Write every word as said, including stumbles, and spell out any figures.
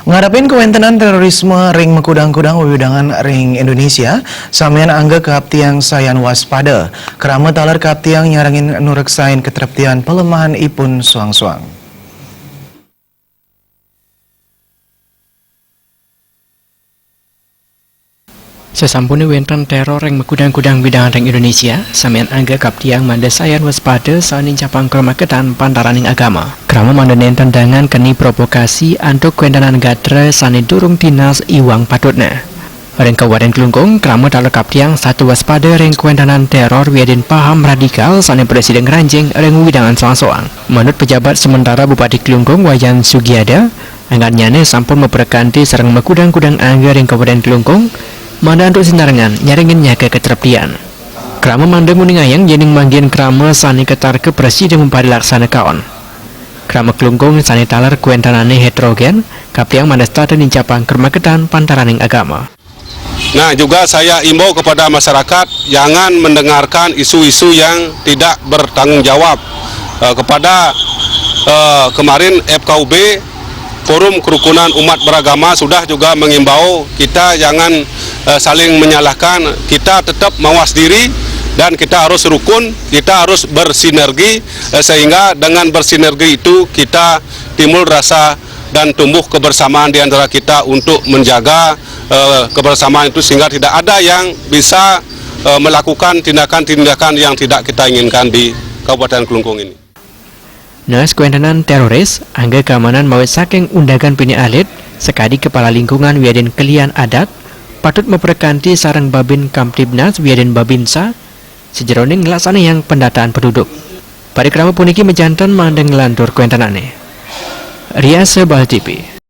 Ngarepin kawéntenan térorisme ring makudang-kudang wewidangan ring Indonesia, samian angga kaaptiang sayan waspada. Krama taler kaaptiang nyarengin nureksain katreptian palemahanipun soang-soang. Sasampune wenten teror ring makudang-kudang wewidangan ring Indonesia, samian angga kaaptiang mangda sayan waspada saha nincapang krumaketan pantaraning agama. Krama mangda nenten dangan keni provokasi antuk kawéntenan gatra sane durung tinas iwang patutne. Ring Kabupaten Klungkung, krama taler kaaptiang saha waspada ring kawéntenan teror wiadin paham radikal sane prasida ngranjing ring wewidangan soang-soang. Manut pejabat sementara Bupati Klungkung Wayan Sugiada, anggannyane sampun maprekanti sareng makudang-kudang angga ring Kabupaten Klungkung, mangda antuk sinarengan nyarengin nyaga katreptian. Krama mangda nguningayang yening manggihin krama sane katarka prasida maparilaksana kaon. Krama Klungkung sane taler kawéntenane heterogen, kaaptiang mangda setata nincapang krumaketan pantaraning agama. Nah, juga saya imbau kepada masyarakat, jangan mendengarkan isu-isu yang tidak bertanggung jawab. Eh, kepada, eh, kemarin F K U B, Forum Kerukunan Umat Beragama, sudah juga mengimbau kita jangan, eh, saling menyalahkan, kita tetap mawas diri dan kita harus rukun, kita harus bersinergi, eh, sehingga dengan bersinergi itu kita timbul rasa dan tumbuh kebersamaan di antara kita untuk menjaga, eh, kebersamaan itu sehingga tidak ada yang bisa, eh, melakukan tindakan-tindakan yang tidak kita inginkan di Kabupaten Klungkung ini. Nah, kawéntenan teroris, angga kaamanan mawit saking undagan pinih alit, sakadi kepala lingkungan wiadin kelian adat, patut maprekanti sareng Babin Kamtibmas wiadin Babinsa, sajeroning nglaksanayang pendataan penduduk. Parikrama puniki majanten mangda nglantur kawéntenane. Riasa Bali T V.